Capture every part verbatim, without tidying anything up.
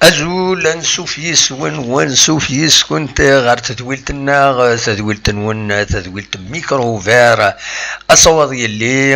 Azul, ansuf yis-wen, wansuf yis-kent ɣer tedwilt-nneɣ, tadwilt-nwen, tadwilt Micro Ouvert. Asawaḍ yelli,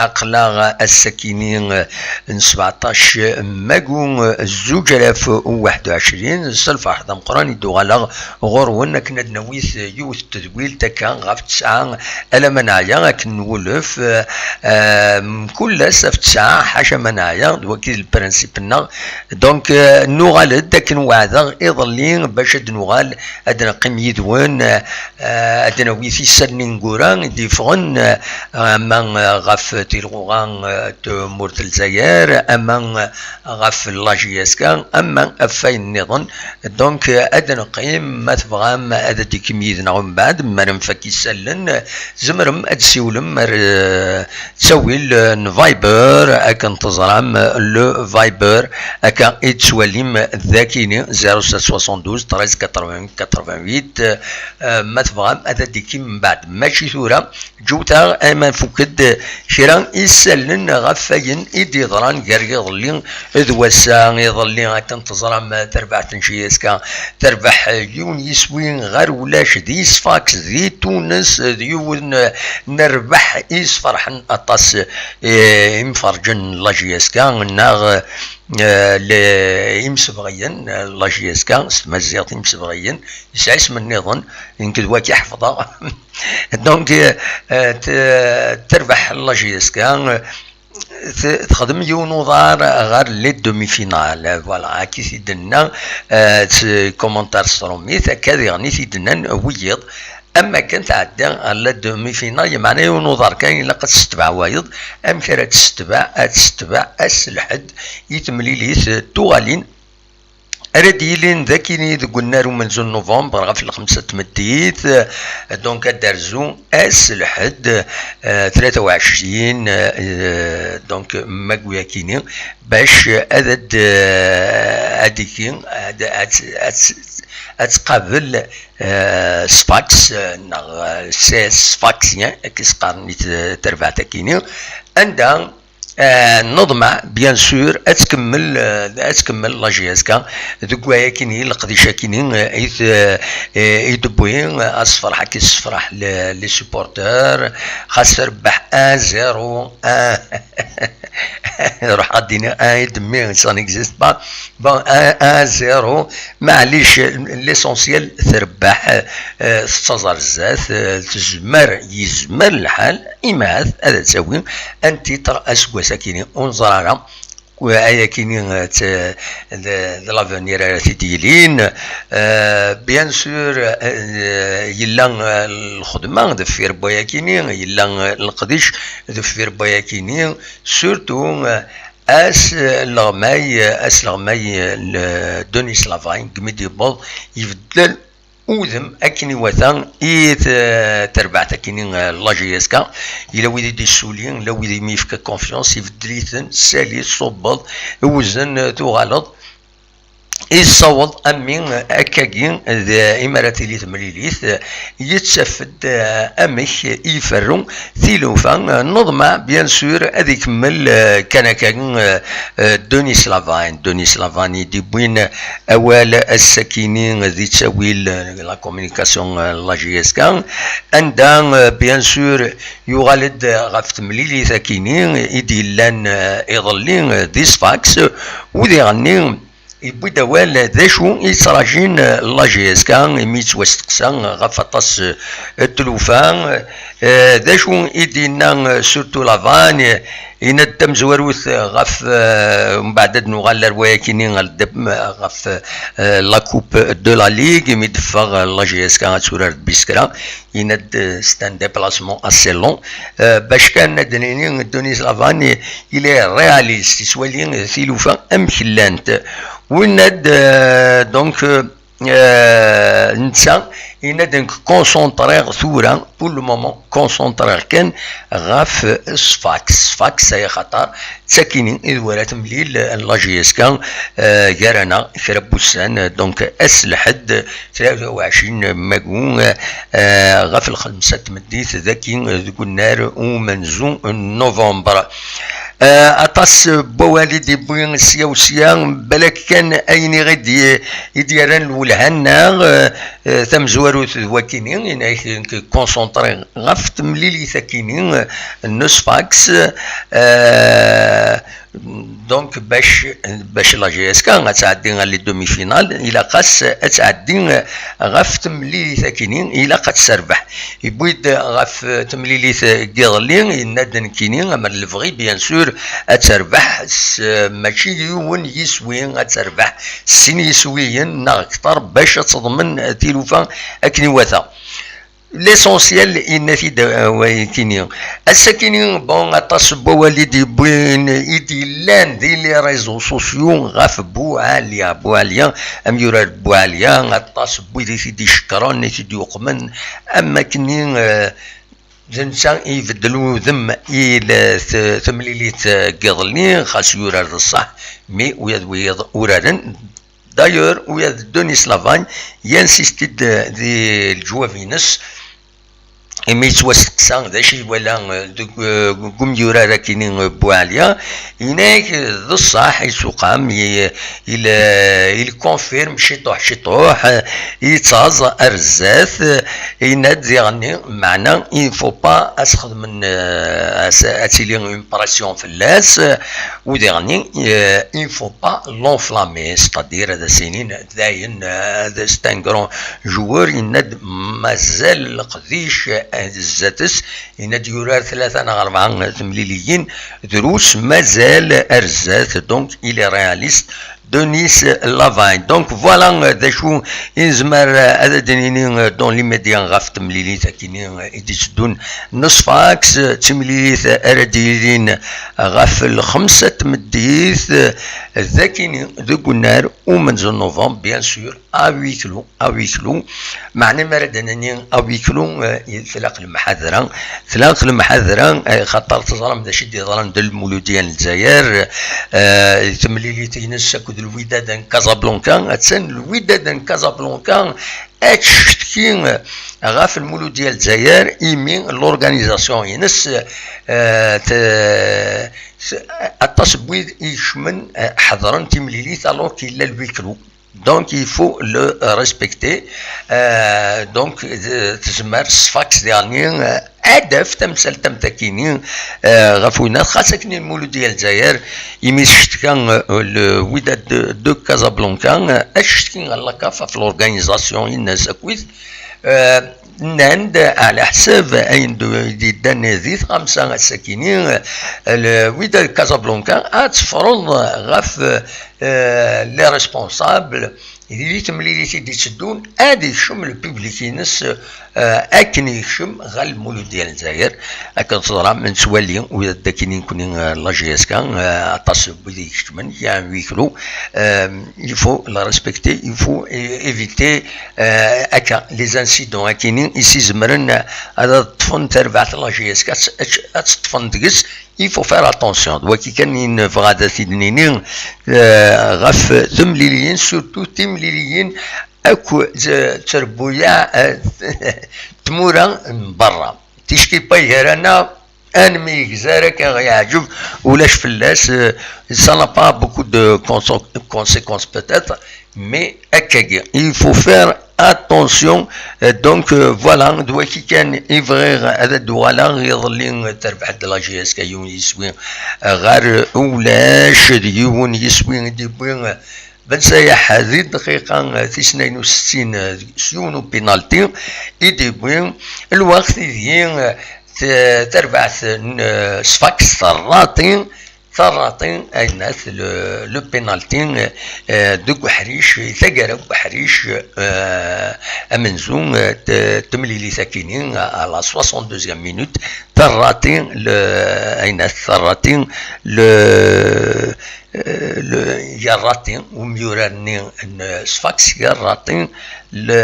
aql-aɣ ass-akini n sbeɛṭac mayu zuǧ alaf u waḥed u ɛecrin, s lferḥ d ameqqran i d-uɣaleɣ ɣur-wen akken ad nawi yiwet n tedwilt akka ɣef ttesɛa alamma neɛya akken nwulef, eh, eh, mkul ass ɣef ttesɛa ḥaca ma neɛya, d wagi d lprinsip-nneɣ. Donc, eh, nuɣal-d akken weɛdeɣ iḍelli bac ad nuɣal ad neqqim yid-wen, eh, ad nawi isallen ineggura i d-yeffɣen, eh, ama, eh, ɣef tilɣuɣa, eh, n tmurt n Lezzayer, ama, eh, ɣef la J S K, ama ɣef wayen nniḍen. Donc, eh, ad neqqim, ma tebɣam ad d-tikim yid-neɣ umbeɛd, mi ara nfak isallen, eh, tzemrem ad d-siwlem ar, eh, ttawil, eh, n Viber, akken teẓram, eh, le Viber, akka i d-tettwalim d akini, zéro sept soixante-douze treize quatre-vingts quatre-vingt-huit, eh, ma tebɣam ad d-tikim mbeɛd. Mačči tura, ǧǧut-aɣ ama nfuk-d kra isallen ɣef wayen i d-yeḍran gar yiḍelli d wass-a. Iḍelli, akken teẓram, tarbaɛt n J S K terbeḥ yiwen yiswi ɣer ulac di Sfax di Tunes, d yiwen n rrbeḥ isferḥen aṭas, eh, imferǧen n la J S K neɣ, eh, le-, imsebɣiyen, eh, la J S K s tmaziɣt, imsebɣiyen, yesɛa isem nniḍen, nekk d wagi ḥefḍeɣ. Donc, euh, euh, t-, terbeḥ la J S K, euh, t-, texdem yiwen uḍar ɣer les demi-finales. Voilà, akka i t-id-tenna, euh, s commentaire s trumit, akka diɣen i t-id-nnan wiyiḍ. Am akken tɛedda ɣer la demi-finale, yeɛni yiwen uḍar kan ilaq ad tessetbeɛ wayeḍ. Amek ara tessetbeɛ? Ad tessetbeɛ ass lḥedd i temlilit tuɣalin ara d-yilin d akini deg unnar umenzu n novembre ɣef lxemsa n tmeddit, donc ad d-terzu ass lḥedd, eh, tlata u ɛecrin, eh, donc mayu akini, bac ad, ad, eh, ad iki, ad, ad, ad, ad tqabel, eh, Sfax, eh, neɣ, eh, C S Sfaxien, akka i s-qqaren i t-, terbaɛt akini, anda Eh, neḍmeɛ, bien sûr, ad tkemmel, eh, ad tkemmel la J S K deg wayakini, leqdic-akini, eh, i t-, eh, i d-tewwi, eh, asefreḥ, ad k-issefreḥ le-, les supporters, xas terbeḥ un zéro, un, ruḥ ad d-iniɣ un et demi, ça n'existe pas. Bon, un, un zéro, maɛlic, l'essentiel terbeḥ, eh, tettaẓ ar zdat, eh, tezmer, yezmer lḥal, imahat ad tawi un titre aseggas-akini, ur neẓri ara. Ayakini, eh, t-, d, d l'avenir ara t-id-yilin. Eh, bien sûr, eh, yella, eh, lxedma deffir n wayakini, yella, eh, leqdic deffir n wayakini, surtout, eh, asleɣmay, asleɣmay n Denis Lavine, deg mi d-yewweḍ, ibeddel udem akken iwata i t-, terbaɛt akini, eh, la J S K. Yella wid i d-yessuli, yella wid i mi yefka confiance, ibeddel-iten, sali, ṣubbeḍ, iwzen, tuɣaleḍ. Yessaweḍ, a mmi, akkagi, d imi ara tili temlilit, yettaf-d, eh, amek i iferru tilufa. Neḍmeɛ, bien sûr, ad ikemmel, eh, kan akka, eh, eh, Denis Lavine. Denis Lavine i d-iwwin awal ass-akini di ttawil, eh, la communication, eh, la J S K, anda, eh, bien sûr, yuɣal-d ɣef temlilit akini i d-yellan, eh, iḍelli, eh, di Sfax, u diɣenni yewwi-d awal d acu i yettrajin la J S K imi yettwasteqsa ɣef aṭas n tlufa. Eh, d acu i d-yenna, eh, surtout Lavine, Yenna-d tamezwarut ɣef, eh, mbeɛd ad nuɣal ar wayakini ɣer ddem, eh, ɣef, eh, la coupe de la ligue, imi d-teffeɣ, eh, la J S K ad turar d Biskra. Yenna-d, eh, c'est un déplacement assez long. Eh, bac kan ad d-nini Denis Lavagne, il est réaliste, yettwali tilufa amek llant. Winna-d, eh, donc, eh, eh, netta yenna-d, nekk concentriɣ tura, pour le moment concentriɣ kan ɣef Sfax. Sfax ay axaṭer d takini i d wara temlil la J S K, eh, gar-aneɣ kra n wussan, donc ass lḥedd tlata u ɛecrin magu, eh, ɣef lxemsa n tmeddit daki deg unnar umenzu n novembre. Eh, aṭas n wawal i d-iwwi sya u sya, balak kan ayen i ɣ-id-, i d-yerran lwelha-nneɣ, eh, eh, tamezwarut d wakini, yenna-ak, nekk concentriɣ ɣef temlilit akini, eh, n Sfax, eh, donc bac, bac la J S K ad tɛeddi ɣer les demi-finales, ilaq-as ad tɛeddi ɣef temlilit akini, ilaq ad terbeḥ. Yewwi-d ɣef temlilit n yiḍelli, yenna-d nekkini, amer lebɣi, bien sûr, ad terbeḥ s, mačči yiwen yiswi, ad terbeḥ s sin yiswiyen neɣ kter bac ad teḍmen tilufa akken iwata. L'essentiel, yenna-t-id, euh, wayekkini. Ass-akini, bon, aṭas n wawal i d-yewwin, i d-yellan di les réseaux sociaux ɣef Buɛalya. Buɛalya, amyurar n Buɛalya, aṭas n wid i t-id-icekkren, i t-id-yuqmen, am wakken, euh, d netta i ibeddel udem i l-, t-, temlilit, euh, n yiḍelli, xas yurar d ṣṣeḥ, mi wiyaḍ wiyaḍ uraren. D'ailleurs, ula d Denis Lavagne yensisti-d di leǧwab-ines, imi yettwasteqsa d acu i iwala, eh, deg, eh, deg umyurar akini, eh, Buɛalya, yenna-ak, eh, d ṣṣeḥ, isuqam, i-, il, il confirme ciṭuḥ ciṭuḥ, eh, yettaẓ ar zdat, eh, yenna-d diɣenni, meɛna, il faut pas ad s-xedmen, eh, as-, ad tili une pression fell-as, eh, u diɣenni, eh, il faut pas l'enflammer, c'est-à-dire ad as-inin dayen, eh, c'est un grand joueur, yenna-d mazal leqdic, eh, zdat-s, yenna-d yurar tlata neɣ rebɛa temliliyin, drus mazal ar zdat, donc il est réaliste, Denis Lavagne. Donc voilà, eh, d acu i nezmer, eh, ad d-nini, eh, dans l'immédiat ɣef temlilit akini, eh, i d-itteddun n Sfax, eh, d timlilit, eh, ara d-yilin ɣef lxemsa n tmeddit, eh, d akini deg unnar umenzu n novembre, bien sûr, à huis clos, à huis clos. Meɛna mi ara d-nini à huis clos, eh, tlaq lemḥadra, tlaq lemḥadra, eh, xaṭer teẓram d acu i d-yeḍran d Lmuludya n Lezzayer, eh, temlilit-ines akked Lwidad n Casablanca. Attan Lwidad n Casablanca ad tcetki ɣef Lmuludya n Lezzayer, imi l'organisation-ines, eh, te-, s-, aṭas n wid i ikecmen, eh, ḥeḍren timlilit alors qu'il y a le huis clos. Donc, il faut le respecter. Euh, donc, euh, tezmer Sfax diɣenni, euh, ad d-taf tamsalt am takini, euh, ɣef winat, xas akken Lmuludya n Lezzayer, imi tectka, euh, Lwidad de, de Casablanca, euh, ad tcetki ɣer la CAF ɣef l'organisation-ines akkit, euh, nnan-d, ɛla ḥsab ayen d-, d-, yeddan di tɣamsa ass-akini, euh, Lwidad de Casablanca ad tefreḍ ɣef, euh, les responsables, di temlilit i d-itteddun, ad ikcem le public-ines, eh, akken ikcem ɣer Lmuludya n Lezzayer. Akken teẓram, nettwali, ula d akkin nekkni, eh, la J S K, eh, aṭas n wid i ikecmen, il y a un huis clos, eh, il faut le respecter, il faut é-, éviter, eh, akka, les incidents, akini, i s-izemren ad ṭṭfen tarbaɛt n la J S K, ad, ad, ad tt-ṭṭfen deg-s, il faut faire attention. D wagi kan i nebɣa ad t-id-nini, eh, ɣef temliliyin, surtout timliliyin akk d tterbuyaɛ, eh, tmura n berra. Ticki pas gar-aneɣ, anmi yegzar akka ɣ-yeɛǧeb, ulac fell-as, eh, ça n'a pas beaucoup de conso-, conséquences peut-être, mais akkagi, il faut faire attention. Euh, donc, euh, voilà, d wagi kan i bɣiɣ ad d-uɣaleɣ. Iḍelli, euh, terbeḥ-d la J S K yiwen yiswi, euh, ɣer, euh, ulac d yiwen yiswi i d-yewwi, euh, Ben Sayaḥ di dqiqa, euh, tis tnayen u settin, euh, s yiwen upinalti i d-yewwi. Lweqt ideg, euh, t- tarbaɛt n, eh, Sfax terraṭi, terraṭi, ayennat, le, le penalty, eh, deg uḥric, taggara n uḥric, eh, amenzu, eh, t- temlilit akini, à la soixante-deuxième minute, terraṭi, le, ayennat, terraṭi, le, eh, le, yerraṭi, umyurar-nni n Sfax, yerraṭi le,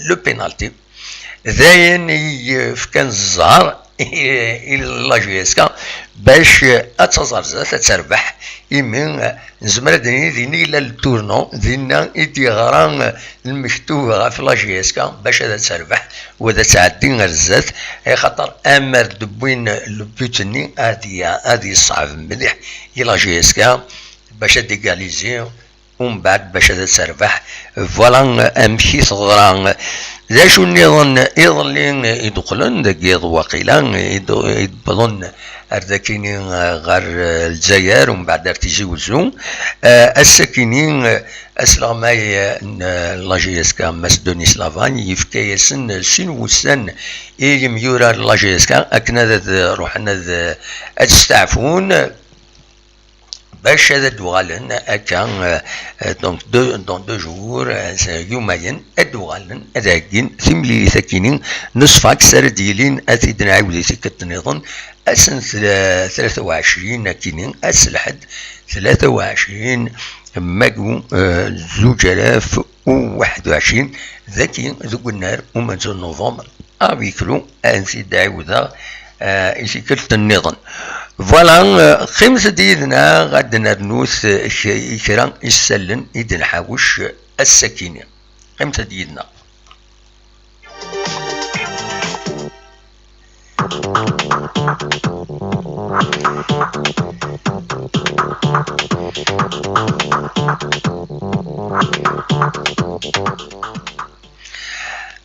le penalty. D ayen i yefkan zzher i, i la J S K bac ad taẓ ar zdat, ad terbeḥ. Imi, eh, nezmer ad d-nini din i yella le tournant, dinna i d-yeɣra, eh, lmektub ɣef la J S K bac ad terbeḥ u ad tɛeddi ar zdat, axaṭer amar d-wwin le but-nni ad y-, ad yeṣɛeb mliḥ i la J S K bac ad égaliser, umbeɛd bac ad terbeḥ. Voilà amek i teḍra. D acu nniḍen? Iḍelli i d-qqlen deg yiḍ waqila, i d-, i d-wwḍen ar dakini, eh, ɣer, eh, Lezzayer, umbeɛd ar Tizi Wezzu. Eh, ass-akini, eh, asleɣmay, eh, n, eh, la J S K, Mass Denis Lavagne, yefka-yasen sin wussan i yimyura n la J S K akken ad, ad ruḥen ad, ad steɛfun. Bac ad d-uɣalen akka, euh, euh, donc deux, dans deux jours, euh, yumayen, ad d-uɣalen ad heggin timlilit akini n Sfax ara d-yilin, ad t-id-nɛiwed i tikkelt nniḍen, ass n tla-, tlata u ɛecrin akini, ass n lḥedd, tlata u ɛecrin mayu, euh, zuǧ alaf u waḥed u ɛecrin, daki deg unnar umenzu n novembre. Abikru, ad t-id-ɛiwdeɣ, eh, i tikkelt nniḍen. Voilà, eh, qqimet-d yid-neɣ ad d-nernut, eh, k-, i kra isallen i d-nḥawec ass-akini. Qqimet-d yid-neɣ.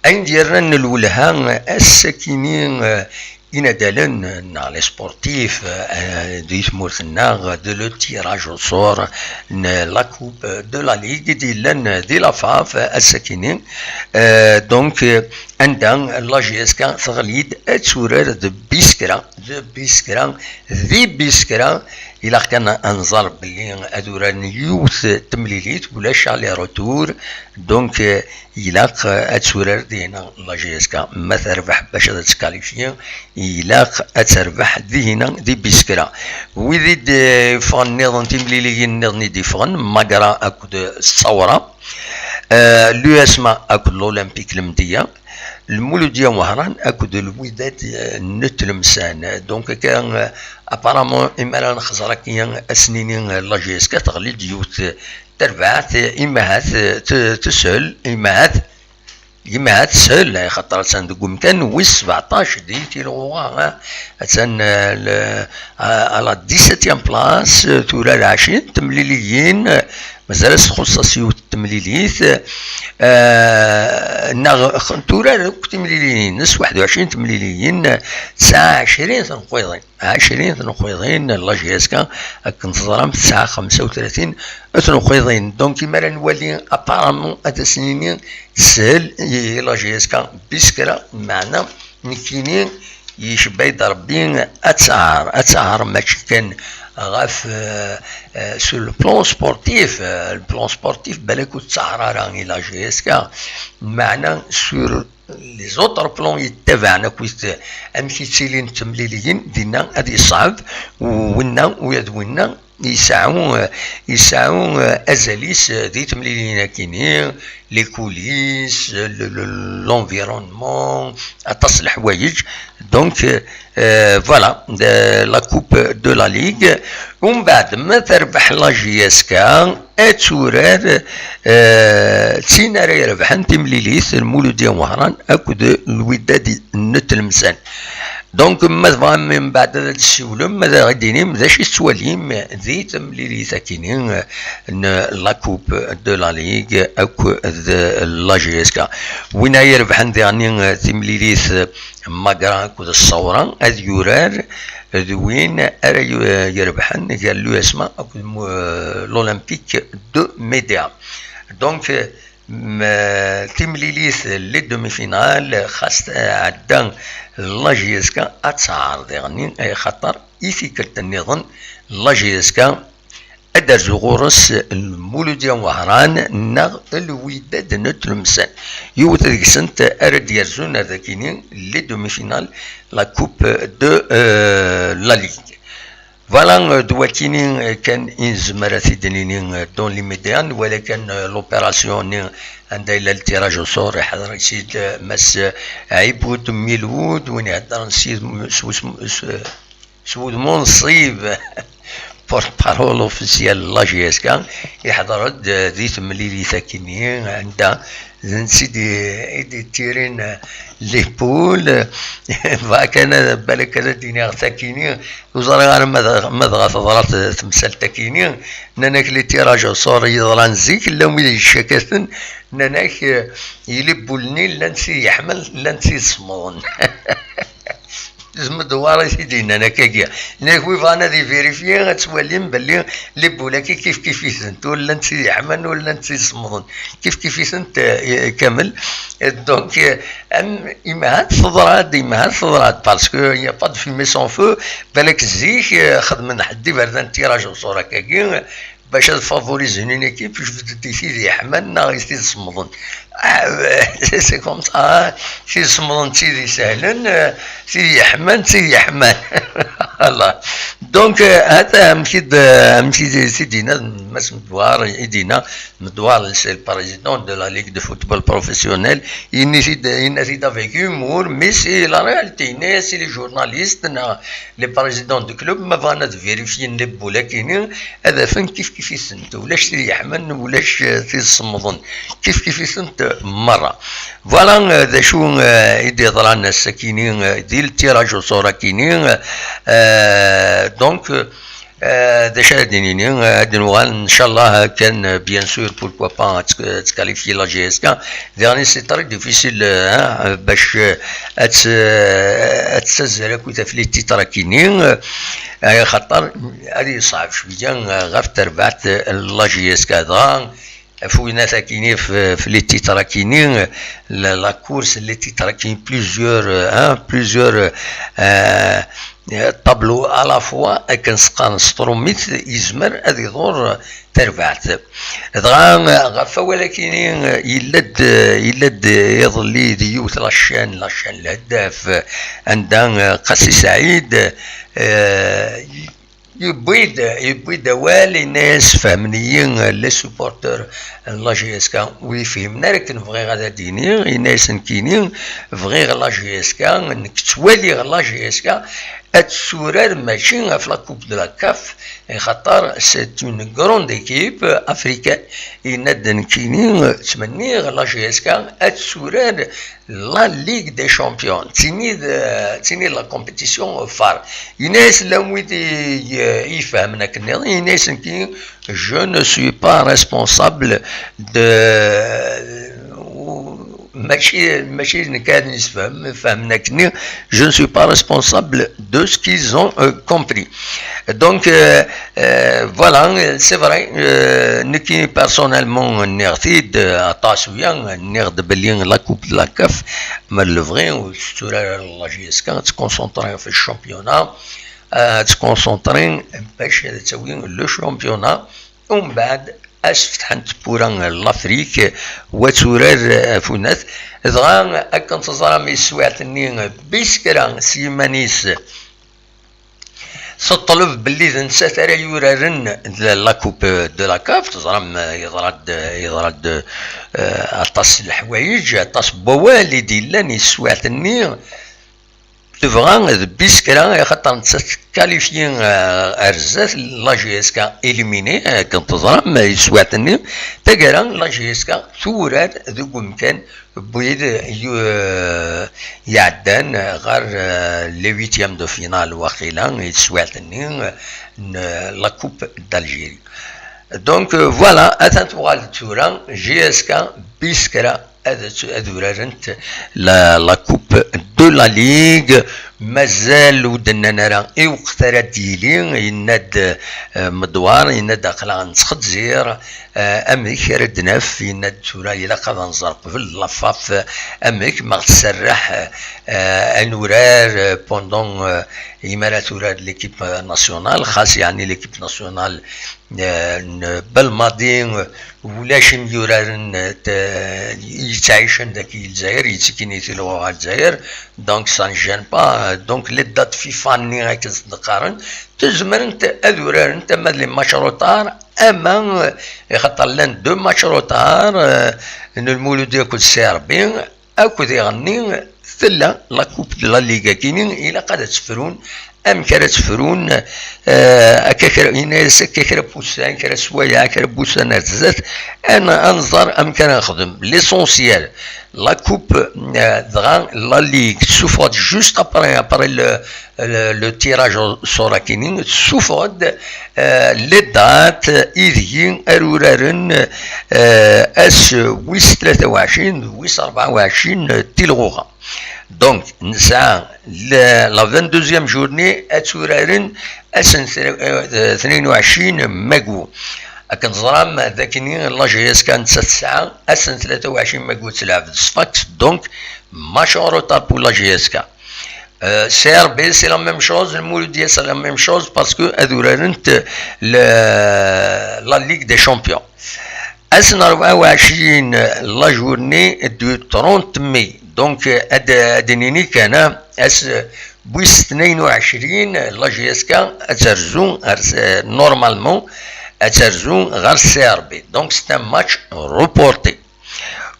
Ayen d-yerran lwelha ass-akini, eh, inadalen neɣ les sportifs, eh, di tmurt-nneɣ, de le tirage au sort n la Coupe de la Ligue i d-yellan di la FAF ass-akini. Eh, donc, eh, anda la J S K teɣli-d ad turar d Biskra, d Biskra, di Biskra. Ilaq kan ad nẓer belli ad uraren yiwet temlilit, ulac aller-retour. Donc, eh, ilaq, eh, ad turar dihina la J S K. Ma terbeḥ bac ad tettkalifi, ilaq ad terbeḥ dihina di Biskra. Wid i d-yeffɣen nniḍen, timliliyin nniḍen i d-yeffɣen, Magra akked Ṣṣawra, eh, l'U S M A akked l'Olympique Lemdiya, Lmuludya Wehran akked Lwidad, eh, n Tlemsan. Donc, akka, eh, apparemment, imi ara nxeẓer akka, ad s-nini, eh, la J S K teɣli-d yiwet, eh, terbaɛt, eh, imahat, eh, t-, teshel, imahat, imahat teshel, eh, xaṭer attan deg umkan wis sebɛṭac di tilɣuɣa, eh, attan, eh, le-, à, à la dix-septième place, eh, turar ɛecrin temliliyin, eh, mazal-as txuṣṣ-as yiwet temlilit, eh, neɣ x-, turar akk timliliyin-ines, waḥed u ɛecrin temliliyin, tesɛa ɛecrin tenqiḍin. Ɛecrin tenqiḍin, la J S K, akken teẓram, tesɛa xemsa u tlatin tenqiḍin. Donc, imi ara nwali, apparemment, ad as-nini teshel i la J S K Biskra, meɛna nekkini yecba-yi-d Rebbi ad tɛer, ad tɛer mačči kan ɣef, euh, euh, sur le plan sportif, euh, le plan sportif, balak ur tettɛer ara i la J S K, meɛna sur les autres plans yettabaɛen akkit amek i ttilin temliliyin, dinna ad yeṣɛeb, u winna, u ad winna, yesɛu, yesɛu, eh, azal-is, eh, di temliliyin akini, les coulisses, le, le, l'environnement, aṭas n leḥwayeǧ. Donc, eh, voilà, de la Coupe de la Ligue. Umbeɛd, ma terbeḥ la J S K, ad turar, eh, d tin ara irebḥen timlilit, Lmuludya Wehran akked Lwidad n Tlemsan. Donc, ma tebɣam mbeɛd ad d-tessiwlem, ad aɣ-d-inim d acu i tettwalim di temlilit akini n la Coupe de la Ligue akked la J S K. Win ay irebḥen diɣen timlilit Magra akked Ṣṣawra ad yurar d win ara yu-, irebḥen gar l'U S M A akked mu-, l'Olympique de Médéa. Donc, timlilit, les demi-finales, xas ɛedda la J S K ad teɛreḍ iɣenni, ay xaṭer i tikkelt nniḍen la J S K ad d-terzu ɣur-s Lmuludya n Wehran neɣ Lwidad n Tlemsan. Yiwet deg-sent ara d-yerzun ar dakini les demi-finales, la Coupe de euh, la Ligue. Voilà, euh, d wakini, euh, kan i nezmer ad t-id-nini, euh, dans l'immédiat, walakin, euh, l'opération-nni anda yella le tirage au sort, iḥḍer-itt-id, euh, Mass, euh, Ɛibud Milwud, win iheddren s yid-, s wis-, s, s wudem unṣib, porte-parole officiel n la J S K, iḥḍer-d, euh, di temlilit akini, anda d netta i d-, i d-yettirin, euh, les poules, bɣa kan ad, balak ad d-iniɣ takini, ur ẓriɣ ara ma d-, ma dɣa teḍra t-, temsalt akini, nnan-ak les tirages au sort yeḍran zik, llan wid yeccakaten, nnan-ak, euh, les poules-nni llan tid yeḥman, llan tid semmḍen. D Medwar i t-id-yennan akkagi. Nnan-ak wi bɣan ad ivérifyi, ad twalim belli les poules-agi kif kif-itent, ur llant tid yeḥman, ur llant tid semmḍen. Kif kif-itent, euh, kamel. Donc, euh, am, imahat teḍra-d, imahat teḍra-d, parce que il n'y a pas de fumée sans feu. Balak zik, euh, xedmen ḥedd iberdan tirage au sort akkagi, bac ad favoriser une équipe, jbed-d i tid yeḥman neɣ i tid semmḍen. Ah, c'est comme ça, hein. Tid semmḍen d tid isehlen, euh, tid yeḥman d tid yeḥman. Voilà. Donc, euh, hata amek i d-, amek i d-, i d-yenna Mass Medwar, i d-yenna Medwar, c'est le président de la Ligue de football professionnel. Yenna-t-id, yenna-t-id avec humour, mais c'est la réalité. Yenna-yas i les journalistes, neɣ les présidents de club, ma bɣan ad vérifyin les poules-agi-nni, ad afen kif kif-itent. Ulac tid yeḥman, ulac, eh, tid semmḍen. Kif kif-itent, eh, merra. Voilà, eh, d acu, eh, i d-yeḍran ass-akini, eh, di le tirage au sort akini, eh, donc, eh, Euh, d acu ara d-nini, euh, ad nuɣal, ncallah, kan, euh, bien sûr, pourquoi pas, ad tt-, ad tqualifier la J S K. Daɣen, c'est très difficile, euh, hein, bac, euh, ad tt-, euh, ad tessazzel akk taflit tiṭ-akini, euh, axaṭer ad yeṣɛeb cwiya, euh, ɣef terbaɛt, euh, la J S K. Dɣa, Ɣef winat akini f, f les titres akini, la, la course, les titres akini, plusieurs, euh, hein, plusieurs, euh, euh, tableaux à la fois, akken s-qqaren s trumit, yezmer ad iḍur, euh, tarbaɛt. Dɣa, euh, ɣef wawal akini, euh, yella-d, euh, yella-d, euh, iḍelli di yiwet la chaîne, la chaîne Lheddaf, euh, anda, euh, Qasi Saɛid, euh, Yewwi-d, yewwi-d awal, yenna-yas, fehmen-iyi, euh, les supporters n la J S K, ur yi-fhimen ara akken bɣiɣ ad d-iniɣ, yenna-yas, nekkini bɣiɣ la J S K, nekk ttwaliɣ la J S K ad tetturar mačči ɣef la Coupe de la CAF, axaṭer c'est une grande équipe africaine, yenna-d, nekkini ttmenniɣ la J S K ad tetturar la Ligue des Champions, d tini d, d tini d la compétition phare. Yenna-yas, llan wid i, i ifehmen akken nniḍen, yenna-yas, nekki, je ne suis pas responsable de, mačči, mačči d nekk ad yesfehmen, fehmen akkenni, je ne suis pas responsable de ce qu'ils ont, euh, compris. Donc, euh, euh, voilà, c'est vrai, euh, nekki personnellement, nniɣ-t-id, euh, aṭas uya, nniɣ-d belli la Coupe de la CAF, ma d lebɣi, ur tetturar ara la J S K, ad tkonsenṭri ɣef le championnat, euh, ad tkonsenṭri bac ad tawi le championnat, umbeɛd ad s-fetḥent tewwura n l'Afrique, wa turar, euh, ɣef unat. Dɣa, akken teẓram, i teswiɛt-nni, Biskra s yiman-is, teṭleb belli d nettat ara yuraren la, la Coupe de la CAF. Teẓram, eh, yeḍra-d, yeḍra-d, eh, aṭas n leḥwayeǧ, aṭas n wawal i d-yellan i teswiɛt-nni. Tebɣa d Biskra, axaṭer nettat tekkalifyi, eh, ar zdat, la J S K éliminé, eh, akken teẓram, eh, i teswiɛt-nni. Taggara, la J S K turar deg umkan n wid yu-, iɛeddan ɣer, euh, les huitièmes de finale, waqila, i teswiɛt-nni n la Coupe d'Algérie. Donc, euh, voilà, atan tuɣal tura J S K Biskra ad, ad urarent la, la Coupe de la Ligue. Mazal ur d-nnan ara i weqt ara d-yili, yenna-d, eh, Medwar, yenna-d aql-aɣ nettxezzir, eh, amek ara d-naf, yenna-d tura ilaq ad nẓer qbel lafaf, eh, amek ma ɣ-tserreḥ, eh, ad nurar, eh, pendant, eh, imi ara turar l'équipe nationale, xas yeɛni l'équipe nationale, eh, n Belmadi, eh, ulac imyuraren, eh, t-, yettɛicen daki i Lezzayer, yettekkin i tilɣu ɣer Lezzayer, donc ça ne gêne pas. Donc les dates FIFA-nni akken s-d-qqaren, zemrent ad urarent ama d les matchs retards, ama, eh, axaṭer llan deux matchs retards, eh, n Lmuludi akked C R B, akked iɣenni tella la Coupe de la Ligue-agi-ni, ilaq ad tt-frun. Amek ara tt-frun? Eh, akka kra, yenna-yas akka kra n wussan, kra n sswayeɛ, kra n wussan ar zdat, ad n-, ad nẓer amek ara nexdem. L'essentiel, la Coupe, eh, dɣa la Ligue tessufeɣ-d juste après, après le, le, le tirage au sort-agi-ni, tessufeɣ-d, eh, les dates ideg ara uraren, eh, ass wis tlata u ɛecrin d wis rebɛa u ɛecrin tilɣuɣa. Donc, nesɛa le, la vingt-deuxième journée ad tt-uraren ass n tre-, eh, tnayen u ɛecrin magu. Akken teẓram, d akken la J S K nettat tesɛa ass n tlata u ɛecrin magu ad telɛeb d Sfax, donc match en retard pour la J S K. Euh, C R B, c'est la même chose, Lmuludi, c'est la même chose, parce que ad urarent le, la Ligue des Champions. Ass n rebɛa u ɛecrin, la journée du trente mai. Donc, ad, ad nini kan, ass wis tnayen u ɛecrin, la J S K ad terzu ɣer, normalement, ad terzu ɣer C R B. Donc, c'est un match reporté.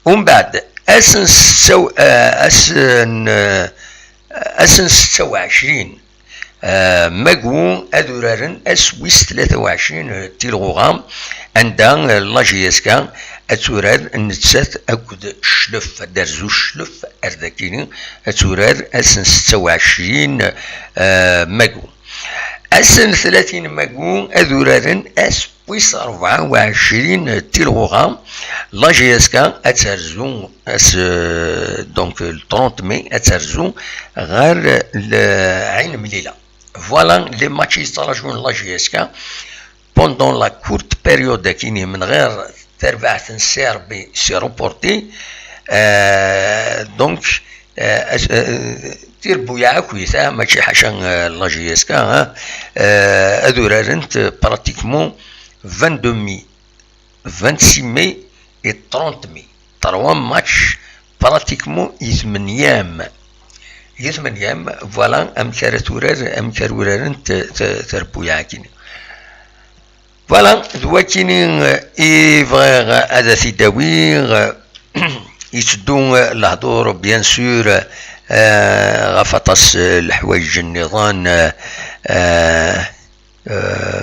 Umbeɛd, ass n setta u, eh, ass n, eh, ass n setta u ɛecrin, eh, magu ad uraren ass wis tlata u ɛecrin, eh, tilɣuɣa, anda, eh, la J S K ad turar nettat akked Cclef, ad d-terzu Cclef ar dakini, ad turar ass n setta u ɛecrin, eh, magu. Ass n tlatin magu ad uraren ass wis rebɛa u ɛecrin tilɣuɣa, la J S K ad terzu ass, euh, donc le trente mai, ad terzu ɣer le Ɛin Mlila. Voilà les matchs yettṛajun la J S K pendant la courte période akini min ɣer tarbaɛt n C R B, c'est reporté. Euh, donc, euh, euh, tirebbuyaɛ akkit, ah, mačči ḥaca, euh, la J S K, ah, euh, ad urarent, euh, pratiquement vingt-deux mai, vingt-six mai et trente mai. Trois matchs pratiquement i tmenyam. I tmenyam, voilà, amek ara turar, amek ara urarent, t-, t-, tirebbuyaɛ akini. Voilà, d wakini, eh, i bɣiɣ ad t-id-awiɣ, eh, yetteddu, eh, lehdur, bien sûr, eh, ɣef aṭas, eh, leḥwayeǧ nniḍen, eh, eh, eh,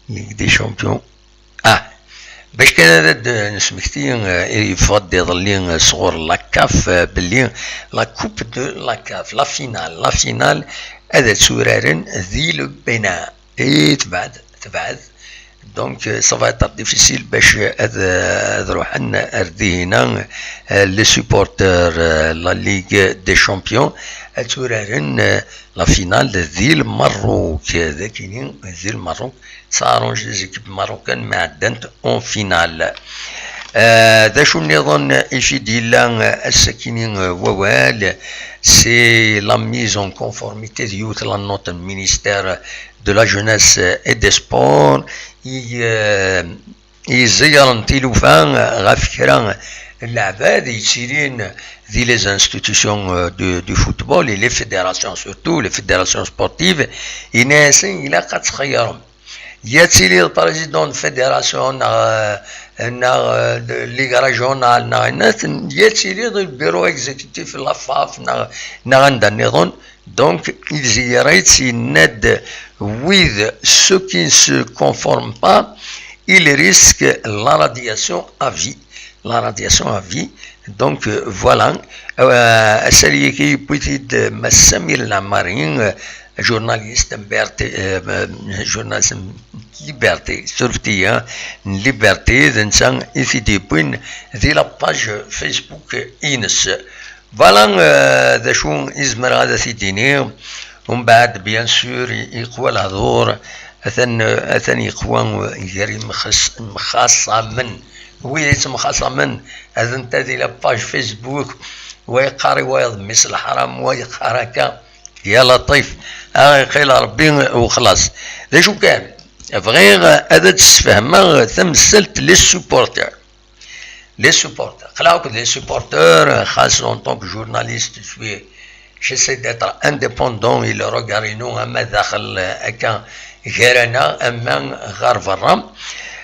Ligue des Champions. Ah, bac kan ad d-nesmekti, eh, yeffeɣ-d iḍelli, eh, sɣur la CAF, eh, belli la Coupe de la CAF, la finale, la finale, ad tt-uraren di Lebna. Et tebɛed, tebɛed. Donc, euh, ça va être difficile باش ad, ad ruḥen ar dihina, euh, les supporters, euh, la Ligue des Champions, ad uraren, euh, la finale di Lmerruk. Dakini, di Lmerruk, ça arrange les équipes marocaines, ma ɛeddant en finale. Euh, d acu nniḍen i fi d-yella, euh, ass-akini, euh, wawal, c'est la mise en conformité de yiwet la note n ministère de la Jeunesse et des Sports, i, euh, i izeyyren tilufa ɣef kra n leɛbad yettilin di les institutions, euh, du, du football et les fédérations, surtout les fédérations sportives, yenna-yasen ilaq ad txeyyṛem. Ya tiliḍ président de fédération neɣ, euh, neɣ, euh, de ligue régionale neɣ ayen, ya tiliḍ le bureau exécutif, la FAF neɣ, neɣ anda nniḍen. Donc, il y a, yenna-d, wid, ceux qui ne se conforment pas, ils risquent la radiation à vie. La radiation à vie. Donc, euh, voilà. Euh, ass-agi yewwi-t-id Mass Samir Lamari, euh, journaliste n B R T, euh, euh, journaliste n Liberté, surtout, hein, n Liberté, d netta i t-id-yewwin di la page Facebook-ines. Voilà, euh, d acu i zemreɣ ad t-id-iniɣ. Umbeɛd, bien sûr, i-, iqwa lehdur, atan, atan iqwa gar imxas-, imxaṣamen. Wid yettemxaṣamen, ad nta di la page Facebook, wa yeqqar i wayeḍ mmi-s leḥram, wa yeqqar akka. Ya Laṭif, ah, iqil Ṛebbi u xlaṣ. D acu kan, bɣiɣ ad d-sfehmeɣ tamsalt les supporters. Les supporters. Aql-aɣ akked les supporters, xas en tant que journaliste, je suis, j'essaie d'être indépendant, i le regard-inu, ama daxel, euh, akka gar-aneɣ, ama ɣer berra.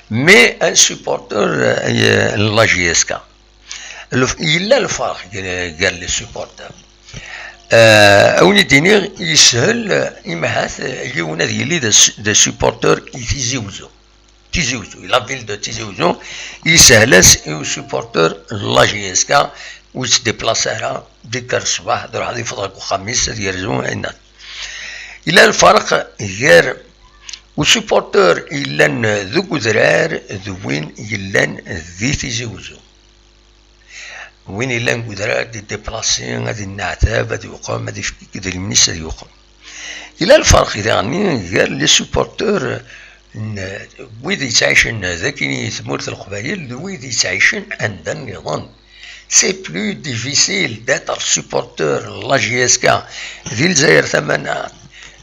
Mais un supporter, euh, n la J S K. Lef-, yella lferq gar, gar les supporters. Euh, a wen-id-iniɣ, yeshel, euh, imahat, euh, yiwen ad yili d as-, d supporter i Tizi Wezzu. Tizi Wezzu, la ville de Tizi Wezzu, yeshel-as i usupporter n la J S K, ur yettdiplasi ara, d-ikker ṣṣbeḥ, d-iruḥ ad yeffeḍ deg uxxam-is, ad yerzu, ayen. Yella lferq gar usupporter yellan deg udrar d win yellan di Tizi Wezzu. Win yellan deg udrar ad yeddiplasi, ad yenneɛtab, ad yuqem, ad ifk idrimen-is, ad yuqem. Yella lferq daɣen gar les supporters n wid yettɛicen dagi i tmurt n Leqbayel d wid yettɛicen anda nniḍen. C'est plus difficile d'être supporter n la J S K di Lezzayer Tamaneɣt,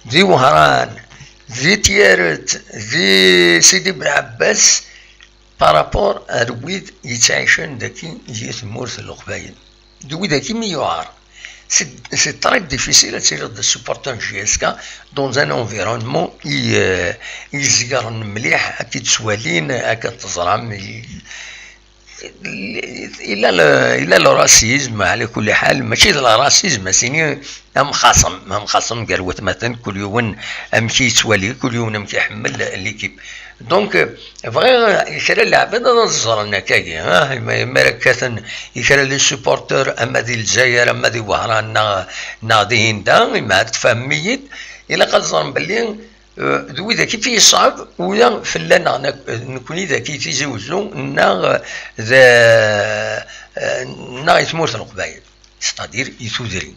di Wehran, di Tyaret, di Sidi Belɛebbas, par rapport ar wid yettɛicen dagi i tmurt n Leqbayel. D wid-agi mi yuɛer. C'est, c'est très difficile ad tiliḍ d supporter n J S K dans un environnement i, euh, i zegren mliḥ, ad k-id-swalin, ad k-teẓram. I-, illa le, illa le racisme, ɛla kulli ḥal, mačči d le racisme, ad s-nini amxaṣem, amxaṣem gar watmaten, kul yiwen amek i yettwali, kul yiwen amek iḥemmel l'équipe. Donc, euh, bɣiɣ kra n leɛbad ad ẓren akkagi, ah, ma, ma ara kkaten i kra les supporters, ama di Lezzayer, ama di Wehran, neɣ, neɣ dihin da, ima ad tfehmem-iyi-d, ilaq ad ẓren belli, euh, d widak i fi yeṣɛeb, ula fell-aneɣ, nak-, nekni dagi Tizi Wezzu, neɣ, euh, d, euh, neɣ i tmurt n Leqbayel, c'est-à-dire i tudrin.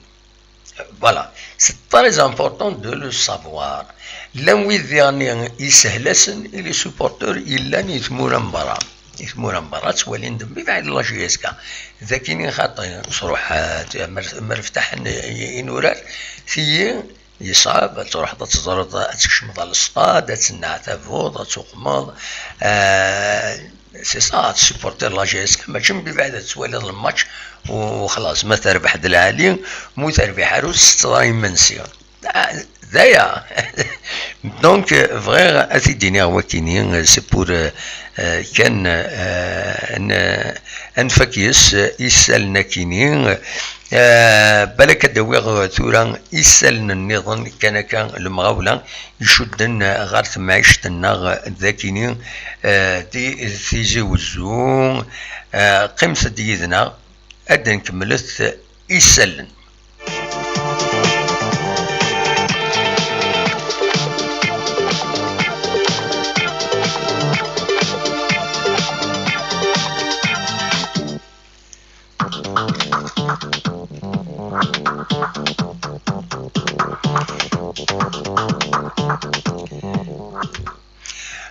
Voilà, c'est très important de le savoir. Llan wid diɣen yeshel-asen i les supporters yellan i tmura n berra. I tmura n berra ttwalin-d mebɛid la J S K. Dakini xaṭi, ttruḥ, eh, mer, mer ftaḥen i, inurar, tiyi yeṣɛeb ad truḥeḍ ad teẓreḍ, ad tkecmeḍ ɣer lestad, ad tenneɛtabuḍ, ad tuqmeḍ. Eh, C'est ça, ad supporter la J S K, mačči mebɛid ad twaliḍ lmatch u, u xlaṣ, ma terbeḥ d lɛali, ma ur terbiḥ ara ur tettetteḍ ara imensi. Ah, d aya. Donc, euh, bɣiɣ ad t-id-iniɣ wakini, euh, c'est pour, euh, euh, kan, euh, ad n-, ad nfak yes, euh, isallen akini, euh, balak ad d-awiɣ, euh, tura isallen nniḍen kan akka lemɣawla icudden ɣer temɛict-nneɣ dagini, eh, di Tizi Wezzu. Eh, qqimet-d yid-neɣ, ad d-nkemmlet isallen.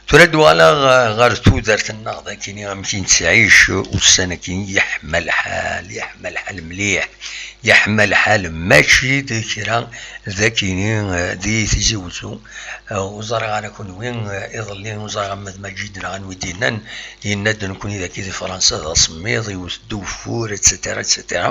Tura ad d-uɣaleɣ ɣer tudert-nneɣ, dakini amek i nettɛic ussan-agi, yeḥma lḥal, yeḥma lḥal mliḥ, yeḥma lḥal mačči d kra dakini, eh, di Tizi Wezzu. Eh, ur ẓriɣ ara kunwi, eh, iḍelli ur ẓriɣ ama d Maǧid neɣ anwi d-yennan, yenna-d nekni dagi di Fransa d asemmiḍ, iwet-d ugeffur, et cetera, et cetera.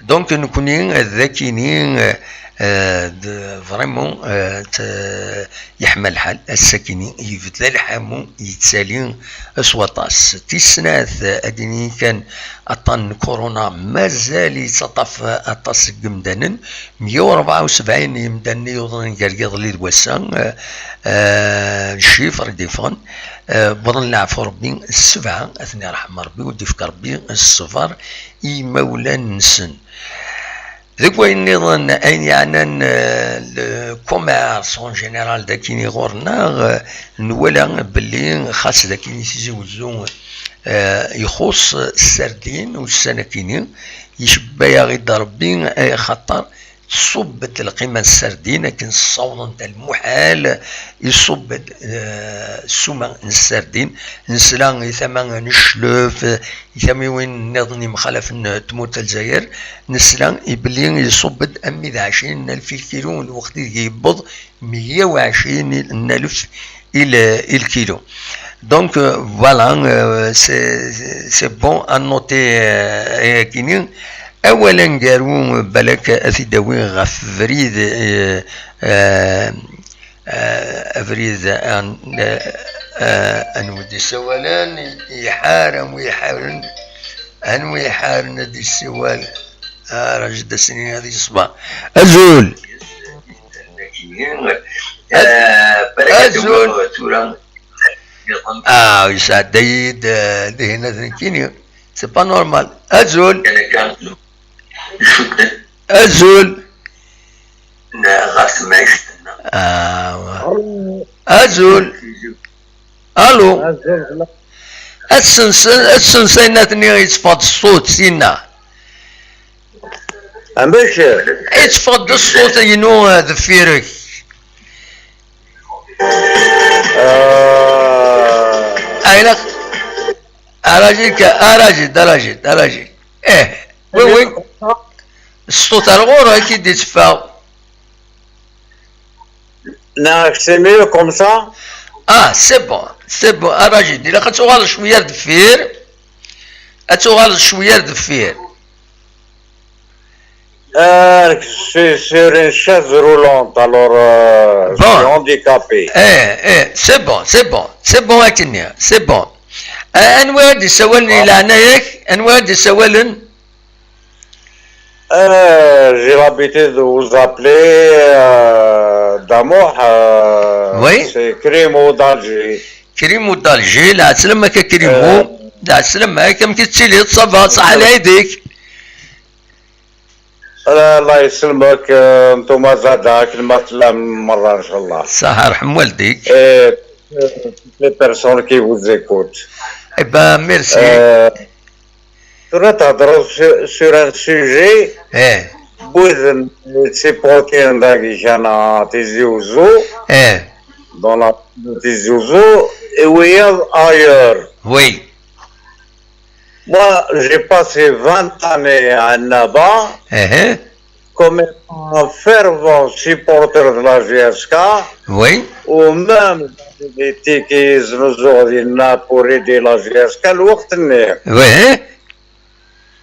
Donc nekni, eh, dakini, eh, eh, d, vraiment, eh, t-, yeḥma lḥal, ass-akini yebda lḥamu yettali s waṭas. Tis snat, eh, ad d-nini kan, aṭṭan n corona mazal yettaṭṭaf aṭas n yemdanen, meyya u rebɛa u sebɛin yemdanen i yuḍnen gar yiḍelli d wass-a, eh, eh, chiffre i d-yeffɣen, eh, wwḍen leɛfu Rebbi sebɛa, ad ten-yerḥem Rebbi, u d-yefk Rebbi ṣṣber i yimawlan-nsen. Deg wayen nniḍen, ayen yeɛnan, eh, le commerce en général, dakini ɣur-neɣ, eh, nwala belli xas dakini Tizi Wezzu, Eh, ixuṣṣ ssardin ussan-akini, icebba-yaɣ-id Ṛebbi, eh, axaṭer tṣubb-d lqima n ssardin akken ssawḍent lmuḥal, iṣubb-d, eh, ssuma n ssardin, nesla i tama n Cclef, i tamiwin nniḍen yemxalafen n tmurt n Lezzayer, nesla i belli iṣubb-d armi d ɛecrin n alef i lkilu, lweqt ideg yewweḍ meyya u ɛecrin n alef i l-, i lkilu. Donc, euh, voilà, euh, c'est, c'est bon à noter, euh, ayakini. Awal aneggaru, balak ad t-id-awiɣ ɣef brid, euh, euh, euh, abrid, euh, euh, anwa d-isawalen, iḥar, anwa iḥaren, anwa iḥaren ad d-isawal, ah, rajid ass-nni ad yeṣber. Azul! Azul. Ah, yesɛedda-yi-d, eh, dihin ad nekkini. C'est pas normal. Azul. Azul. Ah, wa. Azul. Allô. Azul. Ad sens-, ad sens ayen-nni yetteffeɣ-d ṣṣut, sinna. Amek? Yetteffeɣ-d ṣṣut-inu, eh, deffir-k. Ah. Ayla. Arajid, arajid, arajid, arajid. Eh, oui, oui. Ṣṣut ar ɣur-k i d-itteffeɣ. Non, c'est mieux comme ça. Ah, c'est bon, c'est bon. Arajid, ilaq ad tuɣaleḍ cwiya ar deffir. Ad tuɣaleḍ cwiya ar deffir. Euh, je suis sur une chaise roulante, alors, euh, je suis handicapé. Eh, eh, c'est bon, c'est bon, c'est bon, akken, c'est bon. Eh, anwa i d-isawalen i leɛnaya-k? Anwa i d-isawalen? Euh, j'ai l'habitude de vous appeler, euh, d'amour, euh, oui. C'est Krimo d'Alger. Krimo d'Alger, lɛeslama-k a Krimo. Euh, lɛeslama-k, amek i tettiliḍ, ça va, ṣaḥa lɛid-ik. Allah, Allah yesselmek, euh, ntumaza da, akken ma tellam merra, inchallah. Ṣaḥa, rḥem waldik. Et, euh, toutes les personnes qui vous écoutent. Eh ben, merci. Euh, tura thedreḍ sur, sur un sujet, eh, widen supporter dagi kana Tizi Uzzu, eh, dans la Tizi Uzzu, et wiyaḍ ailleurs. Oui. Moi, j'ai passé vingt années à Annaba, eh, comme un fervent supporter de la J S K, oui, ou même des tickets pour aider la J S K, le waqt-nni. Oui.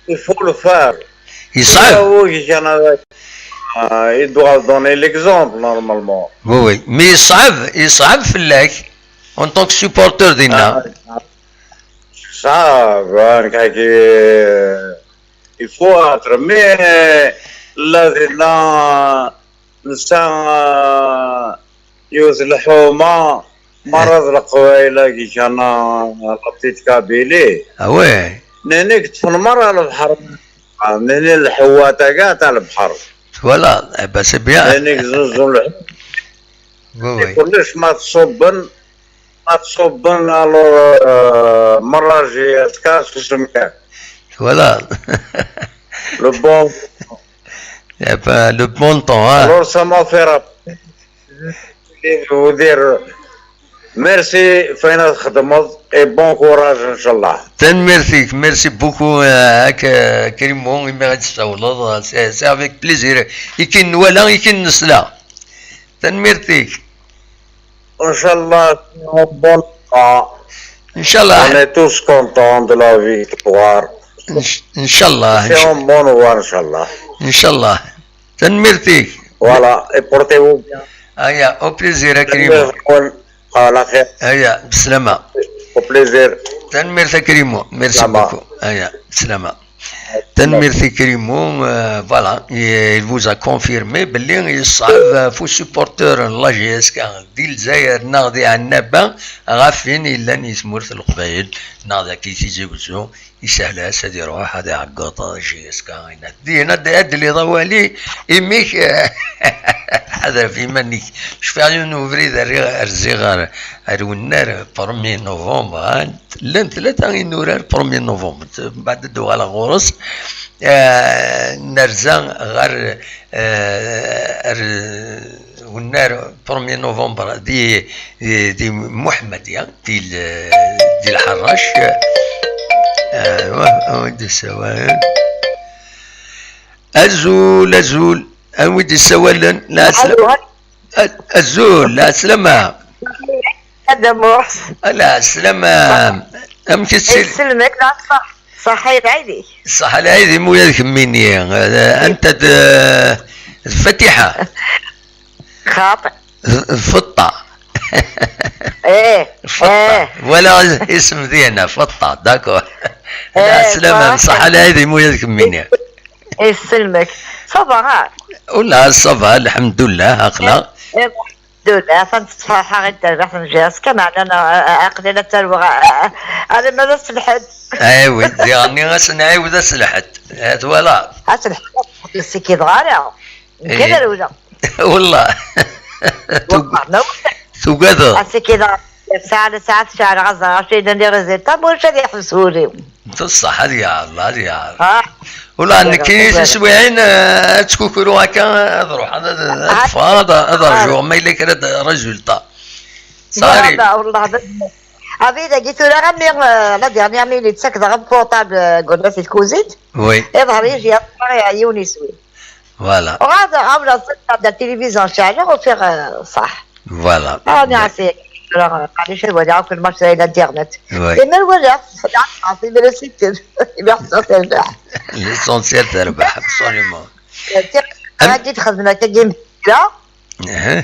Il faut le faire. Yeṣɛeb. Là où il y en a, euh, il doit donner l'exemple, normalement. Oui, oui. Mais yeṣɛeb, yeṣɛeb fell-ak, en tant que supporter dinna. Ah, ça, ben, kaki, euh, il faut être, mais là, là, nesɛa, euh, yiwet lḥuma, merra d leqbayel-agi kan, la petite Kabylie. Ah ouais. Nini yeṭṭfen merra lebḥer. Nini lḥewwat-agi ata lebḥer. Voilà, eh ben, c'est bien. Nini zuzun lḥ-, oui, oui. Kullec ma tṣubben, ma tṣubben, alors, euh, merra J S K susem kan. Voilà. Le bon. Eh ben, le bon temps, hein. Alors, ça m'a fait rappeler. Je voulais vous dire merci, fina txedmeḍ, et bon courage, inchallah. Tanemmirt-ik, merci beaucoup, euh, ak, euh, Krimo, imi i d-tsawleḍ, euh, c'est, c'est avec plaisir. I kin nwala, i kin nesla. Tanemmirt-ik. Inchallah, c'est un bon pas. Inchallah. On est tous contents de la victoire. Inch-, inchallah. C'est un bon voir, inchallah. Inchallah. Tanemmirt-ik. Voilà, et portez-vous bien. Aya, au plaisir, a Krimo. Tanemmirt-nwen. Ala xir. Aya, bislama. Au plaisir. Tanemmirt a Krimo. Merci beaucoup. Aya, bislama. Tanemmirt i Krimo, euh, voilà, il vous a confirmé belli yeṣɛeb ɣef usupporter n la J S K di Lezzayer neɣ di Ɛennaba, ɣef win yellan i tmurt n Leqbayel neɣ dagi Tizi Wezzu, isehel-as ad iruḥ ad iɛeggeḍ J S K. Dinna ad, ad d-tiliḍ awali, imi-k, Ad ref iman-ik. Cfiɣ yiwen ubrid rriɣ, rziɣ ar, ar wennar premier novembre, ha? Llan tlata inurar premier novembre. Mbeɛd ad d-uɣaleɣ ɣur-s. Eh, nerza ɣer, eh, ar wennar premier novembre di, di, di Muḥemmadiya, di l-, di Lḥerrac. Eh, wa, wa d-issawalen. Azul, azul. Anwa i d-issawalen? Lɛeslama. Azul, lɛeslama. Ad amuḥ. Lɛeslama. Amek i tt-, Iselmek, la ṣaḥ. Ṣaḥa lɛid-ik. Ṣaḥa lɛid-im ula d kemmini. Anta d, d Fatiḥa? Xaṭi. D, d Feṭṭa. Eh, Feṭṭa. Eh. Wala isem dina, Feṭṭa, d'accord. Eh, Lɛeslama, ṣaḥa. Ṣaḥa lɛid-im ula d kemmini. Iselmek. Ça va, ha? Ula, ça va, lḥemdullah, aql-aɣ. Eh, lḥemdullah, atan tettferḥaɣ i dderbeḥ n Jazz, kan ɛni ana, a-, a-, aql-i la ttaruɣ, a-, a-, alamma d ass n lḥedd. Awi, diɣenni ass n ɛiwed ass n lḥedd. Eh, twalaḍ? Ass n lḥedd, ur ssikideɣ ara. Nekk ad rewleɣ. Wallah. Wallah, ma ulac. Tugadeḍ? Ass-agi d ssaɛa, ssaɛa tceɛleɣ, ad ẓreɣ acu yellan di résultat, ma ulac ad yeḥbes wul-iw. D ṣṣeḥ, ad yeɛreḍ, ad yeɛreḍ. Ah. Ula d nekkini tiswiɛin, eh, ad ttkukruɣ akka, ad ruḥeɣ, ad, ad, ad ffɣeɣ, ad, ad rjuɣ ma yella kra d résultat. Sari. Voilà, wallah, d-, abrid-agi tura, a mi, euh, la dernière minute, ssakdeɣ portable, euh, deg unafag, di tkuzint. Oui. Iḍher yiji, yiwen iswi. Voilà. Uɣaleɣ, uɣaleɣ, la télévision ceɛleɣ, ufiɣ, euh, ṣaḥ. Voilà. Ah, merci. Tura, euh, maɛlic, ad waliɣ akk lmatch di l'internet. Oui. Imir waliɣ, merci, merci. L'essentiel terbeḥ, absolument. Agi txedmet, agi mkira. Eh.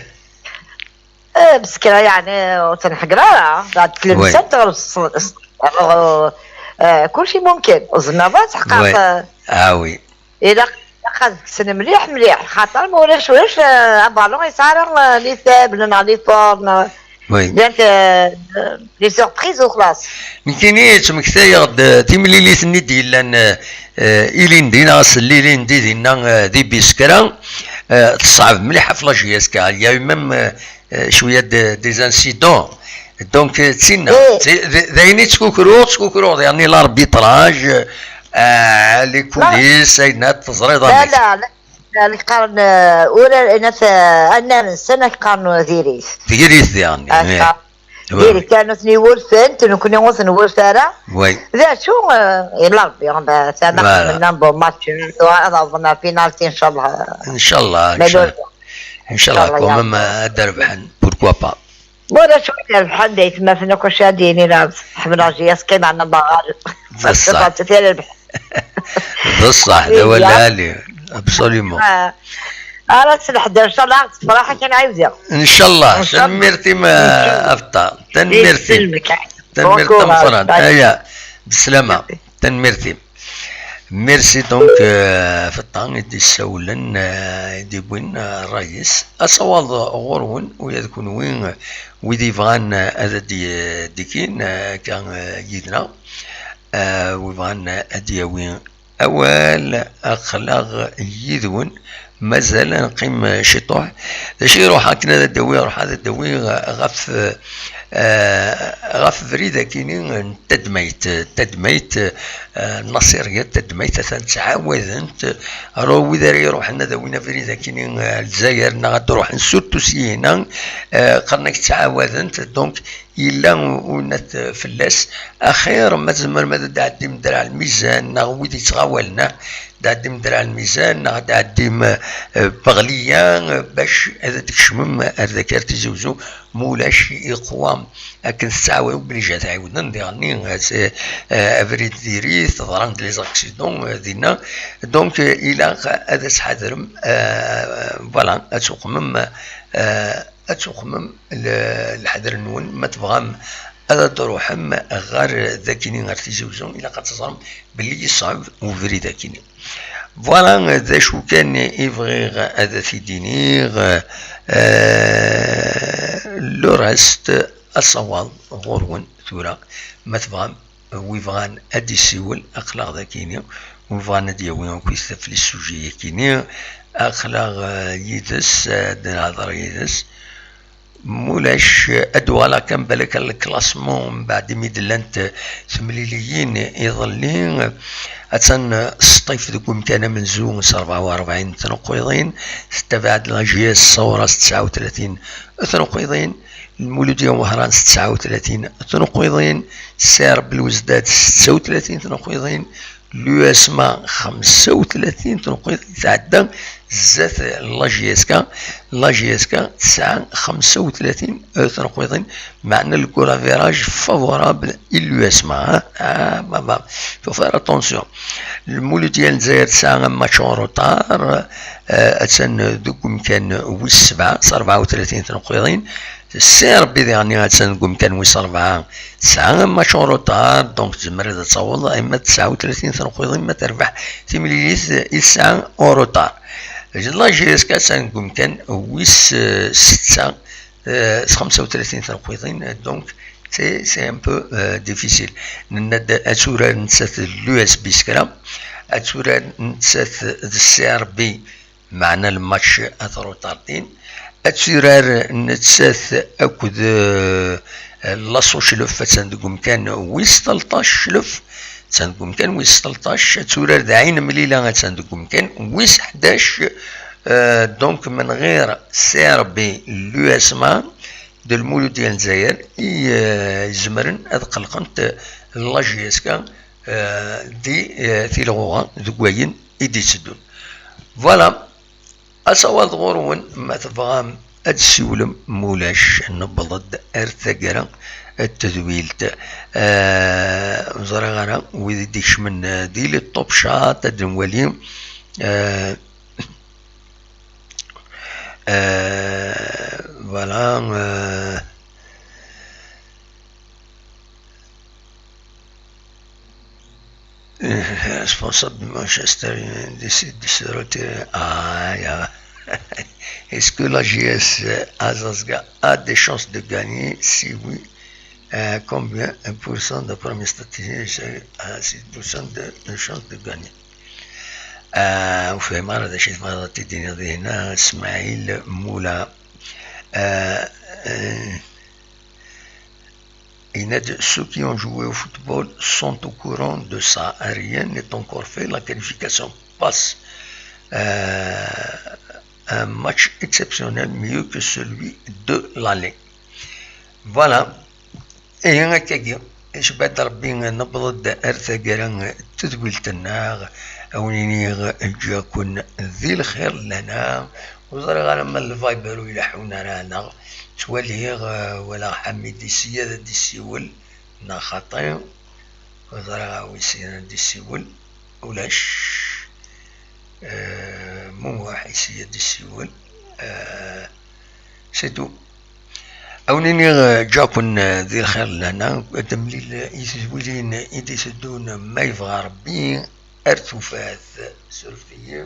Eh, beskra, yeɛni, ur tenḥegger ara. Bɛed tlemsant ɣer s-, s-, ɣer, eh, kulci mumkin. Ur tezmireḍ ara tḥeqqeɣ, eh, ah oui. Ilaq, ilaq ad kksen mliḥ, mliḥ. Xaṭer ma ulac, ulac, eh, abalun yesɛa ara, eh, les faibles neɣ les forts, neɣ, oui, donc, eh, les surprises u xlaṣ. Nekkini ttmektayeɣ-d, eh, timlilit-nni d-yellan, eh, eh, ilindi, neɣ ass n lilindi dinna, eh, di Biskra, eh, teṣɛeb mliḥ ɣef la J S K. Il y a eu même, eh, eh, cwiya de, des incidents. Donc, eh, d tinna. Eh. D, d, d ayen i ttkukruɣ, ttkukruɣ, yeɛni l'arbitrage, eh, les coulisses, ayen teẓriḍ. La, amek la, la, la, la, qqaren, eh, urar, nat, eh, annar-nsen, ad qqaren diri-t. Diri-t, yeɛni, ad qqaren diri-t, kan nutni wulfen-t, nekkni ur ten-nwulf ara. Oui. D acu, eh, yella Rebbi, eh, tamaxt menna, bon match, ad awḍen ar penalty, inchallah. Inchallah, inchallah. Inchallah, quand même, ad d-rebḥen, pourquoi pas. Ma ulac win irebḥen d aytmaten akk, acu ad d-yini, la ḥemmleɣ J S K, meɛna ma ɣer. D ṣṣeḥ. Tirbeḥ. D ṣṣeḥ, d awal lɛali, absolument. Ah. Ara s leḥder, inchallah, tefraḥ akken ɛiwdiɣ. Inchallah, inchallah. Tanemmirt-im, a Feṭṭa. Tanemmirt-im. Iselmek. Tanemmirt tameqqrant. Aya, beslama. Tanemmirt-im. Merci donc, euh, Feṭṭa i d-issawlen, euh, i d-iwwin, euh, ṛṛay-is. Asawaḍ ɣur-wen, ula d kunwi, euh, wid yebɣan, euh, ad d-, d-ikin, euh, akka, euh, yid-neɣ, euh, wi bɣan, euh, ad d-yawi awal, aql-aɣ yid-wen. Mazal ad neqqim ciṭuḥ. D acu i ruḥ akken ad d-awiɣ, ruḥ ad d-awiɣ ɣef, eh, ɣef ubrid akini n tadmayt, tadmayt, eh, Naṣiriyat, tadmayt atan ttɛawadent. Ar wid ara iruḥen ad awin abrid akini, eh, Lezzayer, neɣ ad d-ruḥen surtout syin-a, eh, qqaren-ak ttɛawadent. Donc, yella u-, unat fell-as. Axir ma tzemrem ad d-tɛeddim Draɛ Lmizan, neɣ wid yettɣawalen, ah, d-tɛeddim Draɛ Lmizan, neɣ d-tɛeddim, eh, Beɣliya, eh, bac ad d-tkecmem ar daki ar Tizi Uzzu, ma ulac iqwa akken tettɛawa-, obligé ad tɛiwdem diɣenni, eh, s-, eh, abrid diri-t, ḍran-d les accidents, eh, dinna. Donc, eh, ilaq ad tḥadrem, eh, voilà, ad tuqmem, eh, ad tuqmem l-, lḥedr-nwen, ma tebɣam ad d-truḥem ɣer dakini, ɣer Tizi Uzzu, ilaq ad teẓrem belli yeṣɛeb ubrid akini. Voilà, d acu kan i bɣiɣ ad t-id-iniɣ. Euh, le reste, asawaḍ ɣur-wen tura, ma tebɣam, wi bɣan ad d-isiwel, aql-aɣ dakini. Ur bɣan ad d-yawi akk ɣef les sujets-agi-nni. Aql-aɣ, eh, yid-s, eh, ad nehder yid-s. Mulac, eh, ad d-uɣaleɣ kan balak ar le classement mbeɛd imi d-llant, eh, temliliyin iḍelli. Attan, eh, Sṭif deg umkan amenzu s rebɛa u rebɛin tneqqiḍin, tettabaɛ-d la J S Saura s tesɛa u tlatin tneqqiḍin, Lmuludya n Wehran s tesɛa u tlatin tneqqiḍin, Sser Belouizdad s setta u tlatin tneqqiḍin, l'U S M A xemsa u tlatin tneqqiḍin, tɛedda zdat la J S K. La J S K tesɛa xemsa u tlatin tneqqiḍin, meɛna le goal average favorable i l'U S M A, hein. Ah, bah, bah, faut faire attention. Lmuludya n Lezzayer tesɛa un match en retard, euh, attan deg umkan wis sebɛa s rebɛa u tlatin tneqqiḍin. Sser Rbi diɣen attan deg umkan wis rebɛa, tesɛa un match en retard, donc tezmer ad taweḍ ima d tesɛa u tlatin tneqqiḍin ma terbeḥ timlilit i tesɛa en retard. La J S K attan deg umkan wis, euh, setta, euh, s xemsa u tlatin tneqqiḍin, donc c'est, c'est un peu, euh, difficile. Nenna-d ad turar nettat d l'U S B s kra, ad turar nettat d Sser Rbi, meɛna lmatch ad retardin. Ad turar nettat akked, euh, Laṣu Clef, attan deg umkan wis tleṭṭac, Clef, attan deg umkan wis tleṭṭac. Ad turar d Ɛin Mlila, attan deg umkan wis ḥdac. Euh, donc من غير Sser Rbi, l'U S M A d Lmuludya n Lezzayer i, euh, izemren ad qelqent la J S K, euh, di, euh, tilɣuɣa deg wayen i d-itteddun. Voilà. Asawaḍ ɣur-wen, ma tebɣam ad d-tessiwlem, mulac, newweḍ-d ar taggara n tedwilt. Eh, ur ẓriɣ ara wid i d-ikecmen, eh, di les top chat, ad nwali. Eh, eh, voilà, eh, Responsable de Manchester United décide de se retirer. Ah, ya. Est-ce que la J S Azazga a des chances de gagner? Si oui, euh, combien pour cent de première statistique? Ah, six pour cent de, de chances de gagner. آه، وفي مرة شي مرة تدينا ذهنا إسماعيل مولا. آه، آه، Il y en a de ceux qui ont joué au football sont au courant de ça. Rien n'est encore fait. La qualification passe, euh, un match exceptionnel, mieux que celui de l'aller. Voilà. Ihi akkagi, icebba-d Rebbi, newweḍ-d ar taggara n tedwilt-nneɣ, a wen-iniɣ ǧǧiɣ-ken di lxir lana, ur ẓriɣ ara ma le Viber ur ileḥḥun ara neɣ, ttwaliɣ, eh, walaɣ Ḥamidi sya ad d-issiwel, neɣ xaṭi, ur ẓriɣ a wi syan ad d-issiwel, ulac, eh, Muḥ sya ad d-issiwel, eh, c'est tout. A wen-iniɣ, eh, ǧǧiɣ-ken, eh, di lxir lana, ad nemlil, eh, i tedwilin i d-iteddun, ma yebɣa Rebbi, ar tufat, surfet-iyi.